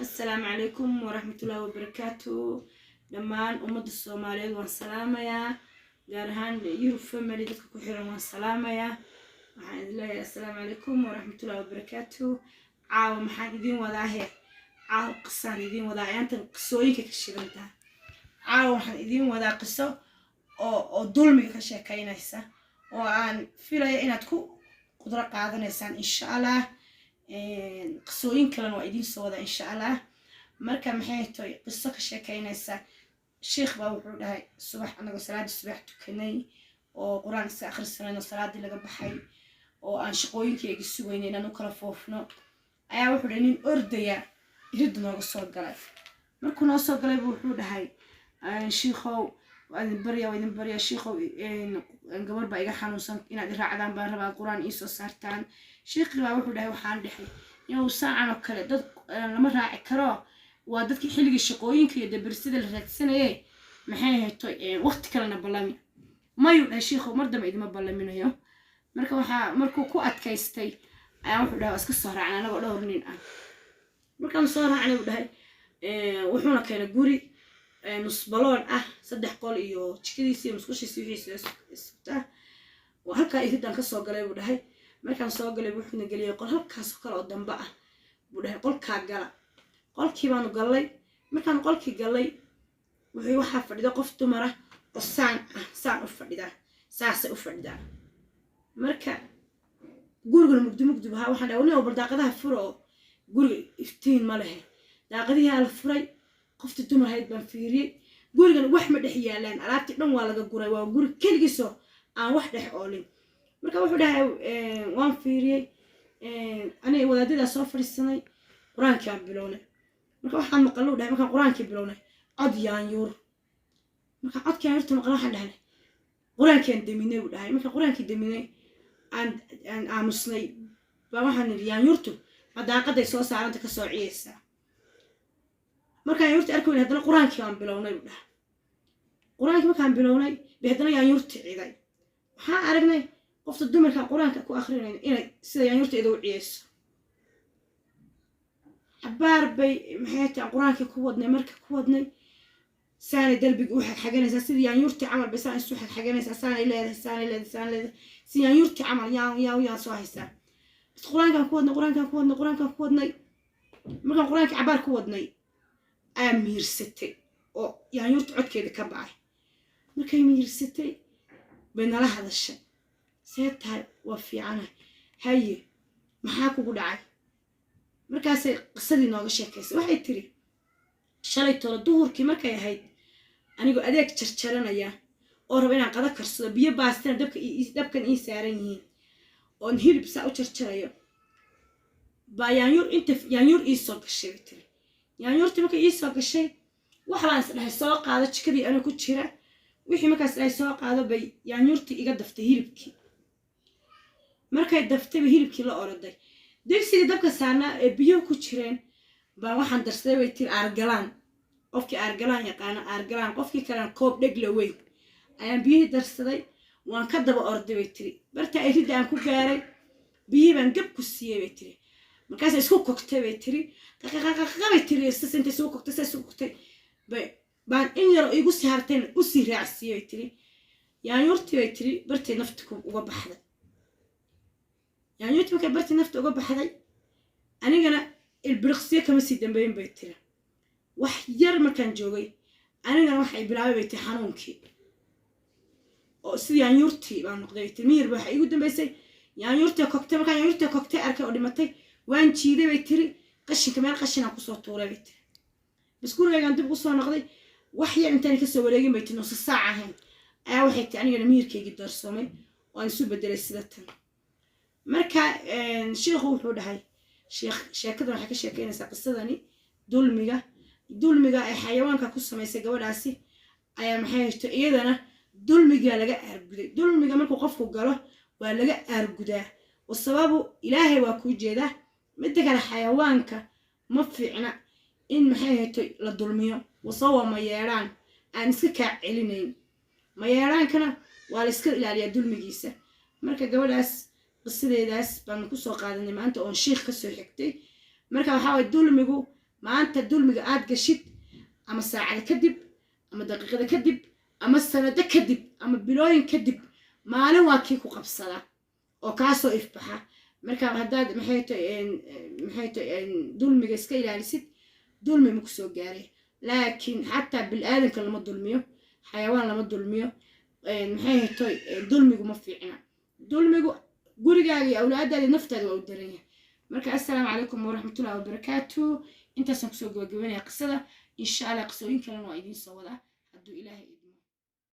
Assalaamu calaykum waraxmatullaahi wabarakaatu. Dhammaan ummadda Soomaaliyeed waan salaamayaa, gaar ahaan Yurub family dadka ku xiran waan salaamayaa. Waxaan idin leeyahay assalaamu calaykum waraxmatullaahi wabarakaatu. Caawa maxaan idiin wadaahe? Caawa qisaan idiin wadaa. Ayaantan qisooyinka ka shidantaa. Caawa waxaan idiin wadaa qiso oo dulmiga ka sheekaynaysa oo aan filaya inaad ku qudro qaadanaysaan, insha Allah. Qisooyin kalena waa idiin soo wadaa, insha Allah. Marka maxay tahay qiso ka sheekaynaysa? Sheikh baa wuxuu dhahay, subax anagoo salaadii subax tukanay oo Qur-aan iska akhrisanayno, salaadii laga baxay oo aan shaqooyinkeegi sugaynay inaan u kala foofno, ayaa wuxuu dhahay nin ordaya iridda nooga soo galay. Markuu noo soo galay buu wuxuu dhahay, "Shiikhow, waa idin barya, waa idin barya, shiikhow, gabar baa iga xanuunsan, inaad i raacdaan baan rabaa, Qur-aan iisoo saartaan." Shiikhii baa wuxuu dhahay, waxaan dhexay inuu saacan oo kale dad lama raaci karo, waa dadkii xilligii shaqooyinka iyo dabarsida la raadsanayay, maxay ahayto, waqti kalena ballami. Mayuu dhahay shiikhow, mar dambe idima ballaminayo. Marka waxaa markuu ku adkaystay ayaa wuxuu dhahay, waa iska soo raacnay anagoo dhowr nin ah. Markaan soo raacnay, buu dhahay, wuxuuna keenay guri nusbaloon ah, saddex qol iyo jikadiisi iyo musqushiisi wixiisa isugtaa. Halkaa iridaan kasoo galay, buu dhahay. Markaan soo galay, wuxuuna geliyay qol halkaasoo kale oo dambe ah. Buu dhahay, "Qolkaa gala." Qolkii baanu gallay. Markaan qolkii gallay, wuxuu waxaa fadhida qof dumara oo saan ah, saan u fadhidaa, saasay u fadhidaa. Marka guriguna mugdi mugdi bahaa. Waxaan dhahay, "Nin bal daaqadaha fura oo guriga iftiin ma lehe." Daaqadihii la furay. Qoftii dumar ahayd baan fiiriyey. Gurigan wax ma dhex yaalaan, alaabtii dhan waa laga guray, waa guri keligiisoo aan wax dhex oolin. Marka wuxuu dhahay, waan fiiriyey, aniga wadaadadaa soo fadhiisanay, Qur-aankii aan bilownay. Marka waxaan maqallo, dhahay, markaan Qur-aankii bilownay, cod yaanyuur. Marka codkii yaanyuurta maqlo, waxaan dhahnay, Qur-aankii aan daminay, buu dhahay. Markaan Qur-aankii daminay, aan aamusnay, baa waxaan nidhi, "Yaanyuurtu ma daaqaday soo saaranta ka soo ciyaysaa?" Markaan yaanyuurta arki weyn, haddana Qur-aankii aan bilownay, buu dhahay. Qur-aankii markaan bilownay bay haddana yaanyuurti ciday. Waxaan aragnay qofta dumarka Qur-aanka ku akrinayna inay sida yaanyuurta ida u ciyayso. Cabaar bay, maxay tahay, Qur-aankii ku wadnay. Marka ku wadnay, saanay darbiga u xagxaganaysaa, sidii yaanyuurtii camal bay saan isu xagxaganaysaa, saanay leedahay, saanay leedahay, saanay leedahay, si yaanyuurtii camal yaan yaan yaan soo haysaa. Bas Qur-aankaan ku wadnay, Qur-aankaan ku wadnay, Qur-aankaan ku wadnay. Markaan Qur-aankii cabaar ku wadnay, ayaa miirsatay oo yaanyuurta codkeeda ka bacay. Markay miirsatay bay nala hadashay. "See tahay?" "Waa fiicanahay." "Haye, maxaa kugu dhacay?" Markaasay qisadii nooga sheekaysay. Waxay tiri, shalay tolo duhurkii markay ahayd, anigoo adeeg jarjaranaya oo raba inaan qada karsado, biyo baastina dabka dabkan ii saaran yihiin, oon hilib saa u jarjarayo, baa yaanyuur inta yaanyuur ii soo gashay, bay tiri. Yaanyuurtii markay ii soo gashay, wax baan is dhahay soo qaado, jikadii anoo ku jira, wixii markaas dhahay soo qaado, bay yaanyuurtii iga daftay hilibkii. Markay daftay bay hilibkii la oroday. Digsigii dabka saarnaa ee biyuhu ku jireen baa waxaan darsaday, bay tiri, aargalaan. Qofkii aargalaan yaqaana aargalaan, qofkii kalena koob dhegla weyn ayaan biyihii darsaday. Waan ka daba orday, bay tiri. Barta ay ridda aan ku gaaray, biyihii baan gab ku siiyey, bay tiri. Markaasay isku kogtay, bay tiri. Qaqaqaqaqa bay tiri. Sas intay isugu kogtay, sa isugu kogtay bay baan in yar igu sii hartayna usii raacsiiyey, bay tiri. Yaanyuurtii, bay tiri, bartay nafti uga baxday. Yaanyuurtii markay bartii nafta uga baxday, anigana ilbiriqsiyo kama sii dambeyn, bay tiri. Wax yar markaan joogay, anigana waxay bilaabay, bay tiri, xanuunkii oo sidii yaanyuurtii baan noqday, bay tiri. Miyir ba waxay igu dambeysay yaanyuurtii kogtay. Markaan yaanyuurtii kogtay arkay oo dhimatay, waan jiiday, bay tiri. Qashinka meel qashinaan kusoo tuuray, bay tiri. Bas gurigaygaan dib ugu soo noqday. Wax yar intaan kasoo wareegin, bay tiri, nusa saac ahayn, ayaa waxay tiri anigana miyirkaygii doorsoomay oo aan isu bedelay sida tan. Marka sheikhu wuxuu dhahay, sheekh, sheekadan waxay ka sheekeynaysaa, qisadani, dulmiga. Dulmiga ay xayawaanka ku samaysay gabadhaasi ayaa, maxay haysto, iyadana dulmigaa laga aarguday. Dulmiga markuu qofku galo waa laga aargudaa, wasababu Ilaahay waa kuu jeedaa. Midda kale, xayawaanka ma fiicna in, maxay hayto, la dulmiyo. Wasaba ma yeedhaan aan iska kaa celinayn, mayeedhaankana waa la iska ilaaliyaa dulmigiisa. Marka gabadhaas qisadeedaas baanu kusoo qaadanay maanta oon shiikh kasoo xigtay. Marka waxaa waye, dulmigu Maanta dulmiga aad gashid, ama saacada kadib, ama daqiiqada kadib, ama sanado kadib, ama bilooyin kadib, maalin waa kii ku qabsada oo kaasoo ifbaxa. Marka haddaad maxay tahay dulmiga iska ilaalisid, dulmi ma kusoo gaaray. Laakiin xataa bil-aadanka lama dulmiyo, xayawaan lama dulmiyo. Maxay toy, dulmigu ma fiicna. Dulmigu gurigaaga iyo awlaadaada iyo naftaada waa u daran yahay. Marka assalaamu calaykum waraxmatullahi wabarakaatu. Intaasaan kusoo gabagabanaya qisada. Insha Allah qisooyin kalena waa idiin soo wadaa hadduu Ilaahay idmo.